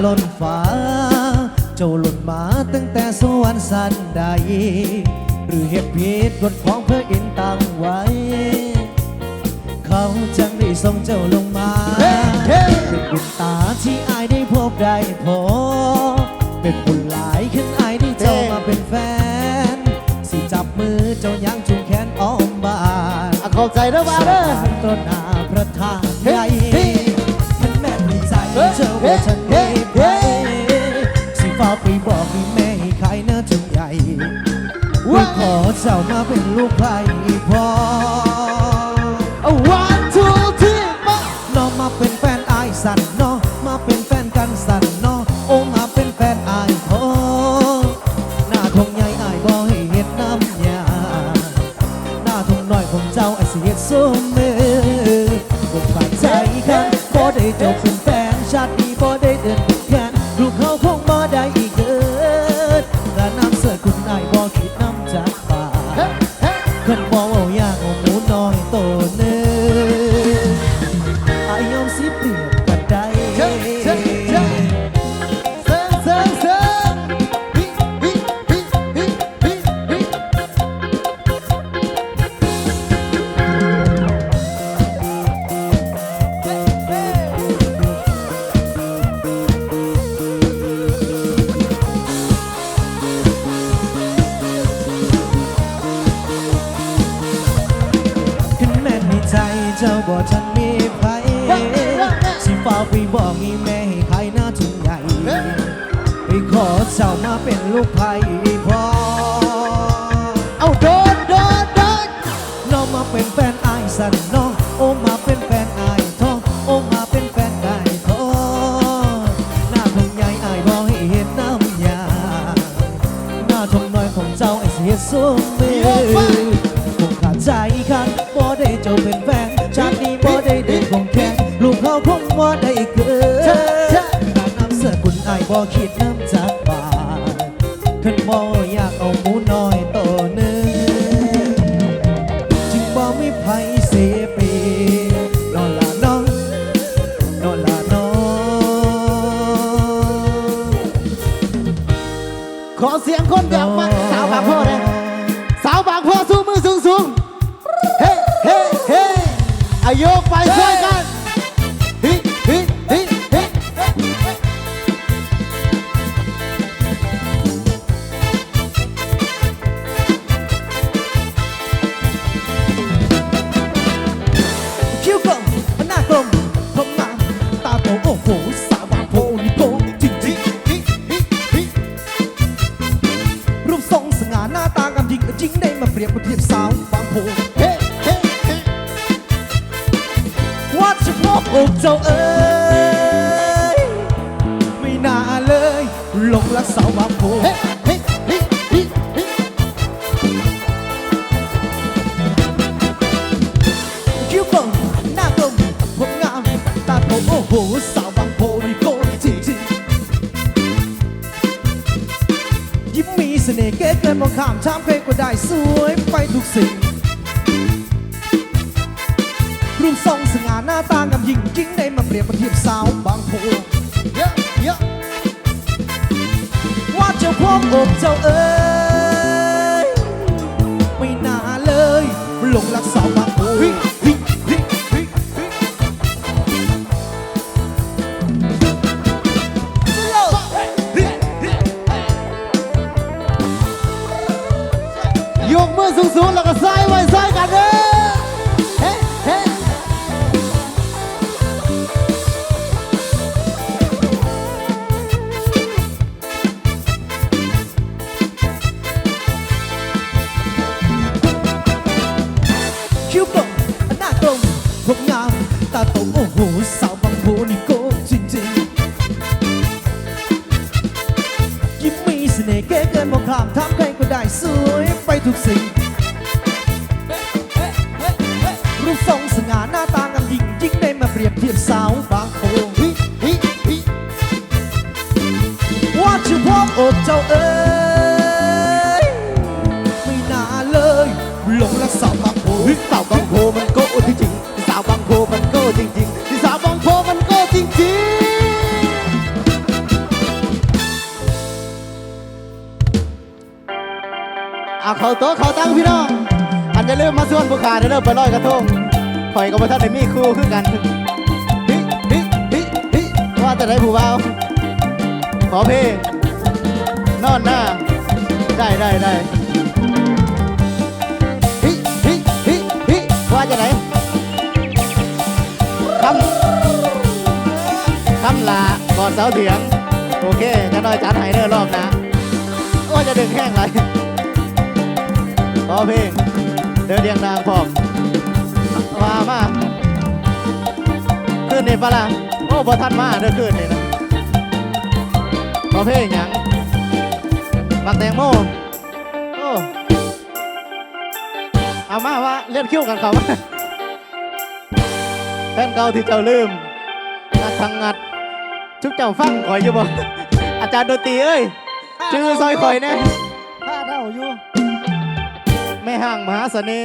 ລ້ນຟ້າ ເຈົ້າຫຼົ່ນມາຕັ້ງແຕ່ສະຫວັນຊັ້ນໃດ ຫຼືເຮັດຜິດກົດຂອງເພື່ອເອັນຕັ້ງໄວ້ ເຂົາຈັ່ງໄດ້ສົ່ງເຈົ້າລົງມາ ເປັນບຸນຕາທີ່ອ້າຍໄດ້ພົບໄດ້ພໍ ເປັນບຸນຫຼາຍຄັນອ້າຍໄດ້ເຈົ້າມາເປັນແຟນ ຊິຈັບມືເຈົ້າຍ່າງຈູງແຂນອ້ອມບ້ານ ອາ ຂອບໃຈເດີ ບ່າວເດີ ສາບານຕໍ່ໜ້າພະທາດໃຫຍ່ ເຮີ ຄັນແມ່ນໃຈເຈົ້າບໍ່ທັນມີໃຜ ເຮີ ຊິຟ້າວໄປບອກອີ່ແມ່ໃຫ້ຂາຍນາທຸງໃຫຍ່ ເອີ ຂໍເຈົ້າມາເປັນລູກໃຜພໍ ເອົາ ວັນ ທູ ທຣີ ໄປ ນ້ອງມາເປັນແຟນອ້າຍຊັ້ນເນາະ ມາເປັນແຟນກັນຊັ້ນເນາະ ໂອ ມາເປັນແຟນອ້າຍເທາະ ນາທົ່ງໃຫຍ່ອ້າຍບໍ່ໃຫ້ເຮັດນຳຍາ ນາທົ່ງນ້ອຍຂອງເຈົ້າອ້າຍຊິເຮັດຊຸມມື້ ບໍ່ຂາດໃຈຄັນບໍ່ໄດ້ເຈົ້າເປັນແຟນ ຊາດນີ້ບໍ່ໄດ້ເດີນແຂນ ລູກເຮົາຄົງບໍ່ໄດ້ເກີດ ກະນຳສະກຸນອ້າຍບໍ່ຄິດນຳຈັກ ເຮີ ເຮີ ຄັນບໍ່ເວົ້າຢາກເອົາໝູນ້ອຍໂຕໜຶ່ງ ອ້າຍຍອມຊິປຽບກໍໄດ້ ເຊີ ເຊີ ເຊີ ເຊີ ເຊີ ເຊີ ຄັນແມ່ນໃນໃຈເຈົ້າບໍ່ທັນມີໃຜ ຊິຟ້າວໄປບອກອີ່ແມ່ໃຫ້ຂາຍນາທຸງໃຫຍ່ ເອີ ໄປຂໍເຈົ້າມາເປັນລູກໃຜພໍ ເອົາ ໂດດ ໂດດ ໂດດ ນ້ອງມາເປັນແຟນອ້າຍຊັ້ນເນາະ ໂອ ມາເປັນແຟນອ້າຍເທາະ ໂອ ມາເປັນແຟນອ້າຍເທາະ ນາທົ່ງໃຫຍ່ອ້າຍບໍ່ໃຫ້ເຮັດນຳຍາ ນາທົ່ງນ້ອຍຂອງເຈົ້າອ້າຍຊິເຮັດຊຸມມື້ ຄົງຂາດໃຈຄັນບໍ່ໄດ້ເຈົ້າເປັນແຟນ ຊາດນີ້ບໍ່ໄດ້ເດີນຄວງແຂນ ລູກເຮົາຄົງບໍ່ໄດ້ເກີດ ນາມສະກຸນອ້າຍບໍ່ຄິດນຳຈັກບາດ ຄັນບໍ່ຢາກເອົາໝູນ້ອຍໂຕໜຶ່ງ ຈຶ່ງບໍ່ມີໃຜເສເປ ນ້ອງລະນ້ອງ ນ້ອງລະນ້ອງ ຂໍສຽງຄົນຢາກມັກສາວບາງໂພແດ່ ສາວບາງໂພຊູມືສູງໆ ເຮ ເຮ ເຮ ອາ ໂຍກໄປຊ່ວຍກັນ ເຮ ເຮ ເຮ ເຮ ຄິ້ວກົງ ໜ້າກົງ ຜົມງາມ ຕາໂຕ ໂອ້ໂຫ ສາວບາງໂພນີ້ໂພຈິງໆ ຮູບຊົງສະຫງ່າ ໜ້າຕາງາມຍິ່ງ ຍິ່ງໄດ້ມາປຽບມາທຽບສາວບາງໂພ ເຮ ເຮ ເຮ ວ່າຈະບອກອົກເຈົ້າເອີຍ ໄມ່ໜ້າເລີຍ ຫຼົງລັກສາວບາງໂພ ເຮ ເຮ ເຮ ເຮ ຄິ້ວກົງ ໜ້າກົງ ຜົມງາມ ຕາໂຕ ໂອ້ໂຫ ສາວບາງໂພນີ້ໂກຈິງໆ ຍິ້ມມີສະເໜ່ແກ້ເກີນ ມອງຂ້າມຖາມໃຜກໍໄດ້ ສວຍໄປທຸກສິ່ງ ຮູບຊົງສະຫງ່າ ໜ້າຕາງາມຍິ່ງ ຍິ່ງໄດ້ມາປຽບມາທຽບສາວບາງໂພ ເຍາະ ເຍາະ ວ່າເຈົ້າຂອງອົກເຈົ້າເອີຍ ໄມ່ໜ້າເລີຍ ຫຼົງລັກສາວບາງໂພ ຍົກມືສູງໆ ແລ້ວກໍຊ້າຍໄຫວ້ຊ້າຍກັນເດີ ເຮ ເຮ. ຄິ້ວກົງ ໜ້າກົງ ຜົມງາມ ຕາໂຕ ໂອ້ໂຫ ສາວບາງໂພນີ້ໂກຈິງໆ ຍິ້ມມີສະເໜ່ແກ້ເກີນ ມອງຂ້າມຖາມໃຜກໍໄດ້ ສວຍໄປທຸກສິ່ງ ຮູບຊົງສະຫງ່າ ໜ້າຕາງາມຍິ່ງ ຍິ່ງໄດ້ມາປຽບທຽບສາວບາງໂພ ວ່າຈະບອກອົກເຈົ້າເອີຍ ໄມ່ໜ້າເລີຍ ຫຼົງລັກສາວບາງໂພ ສາວບາງໂພມັນໂກຈິງໆ ສາວບາງໂພມັນໂກຈິງໆ ສາວບາງໂພມັນໂກຈິງໆ. ເອົາເຂົ້າໂຕະເຂົ້າຕັ່ງພີ່ນ້ອງ ອັນຢ່າລືມມາຊວນຜູ້ຂ້າເດີ ໄປລອຍກະທົງ ຂ້ອຍກໍບໍ່ທັນໄດ້ມີຄູ່ຄືກັນ ຮິ ຣິ ຣິ ຣິ ວ່າແຕ່ໃດຜູ້ບ່າວ ຂໍເພງ ນອນນາ ໄດ້ ໄດ້ ໄດ້ ຮິ ຣິ ຣິ ຣິ ວ່າຈັ່ງໃດ ຄຳ ຄຳຫຼ້າ ກອດເສົາຖຽງ ໂອເຄ ຈະໜ້ອຍຈັດໃຫ້ເດີ ລອບໜ້າ ໂອ້ຍ ຢ່າດຶງແຮງຫຼາຍ ຂໍເພງ ເດີ ດຽງນາງພ້ອມ ວ່າມາ ຄືນນີ້ປະລະ ໂອ້ ບໍ່ທັນມາເດີ ຄືນນີ້ນະ ຂໍເພງຫຍັງ ໝາກແຕງໂມ ໂອ້ ເອົາມາວ່າ ລຽນຄິວກັນເຂົ້າມາ ແຟນເກົ່າທີ່ເຈົ້າລືມ ງັດທັງງັດ ຊຸມເຈົ້າຟັງຂ້ອຍຢູ່ບໍ່? ອາຈານດົນຕີເອີຍ ຈື່ຊ່ອຍຂ້ອຍແດ່ ພາເດົາຢູ່ ແມ່ຮ້າງມະຫາສະເໜ່